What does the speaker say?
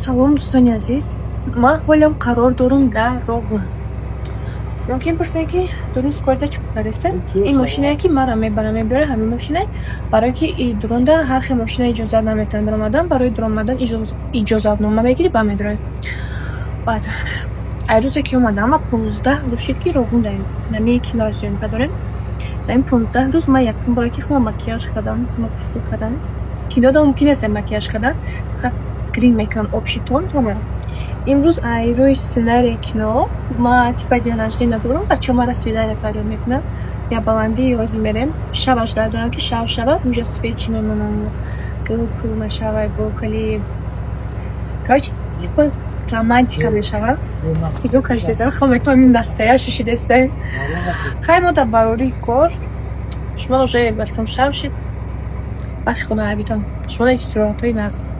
Салом, дӯстони азиз. Ман ҳолам қарор дорам дар Роғун. Мумкин пурсед, ки дуруст корда чӣ кардастед? Ин мошинае, ки мара мебара, мебиёра, ҳамин мошина, барое ки и дурунда ҳар хел мошина иҷозат наметиҳанд даромадан. Барои дуромадан иҷозатнома мегирӣ, ба медорад. Баъд ай рӯзе ки омадам ва 15 рӯз шид, ки Роғун даем, нами киноро съёмка дорем. Дар ин 15 рӯз ман якум боре, ки худам макияж кардам, худам хушрӯ кардам. Кинода мумкин нест макияж кардан, фақат грим мекунам, общий тон тона. Имрӯз ай рӯи сценарии кино ма типа день рождения дорам, бачаҳо мара свидание фарёд мекунанд. Я баландии ҳозир мерем, шабаш дар дорам, ки шаб шава, уже свечи мемонам, гул пул мешавад, бо хеле, короче, типа романтика мешавад. Физо кашидеса, хел мекунам, ин настоящий шидеста. Хай, мо дар барории кор, шумо уже бахтон шаб шид, бахти худо абитон, шумо дар суратҳои нағз.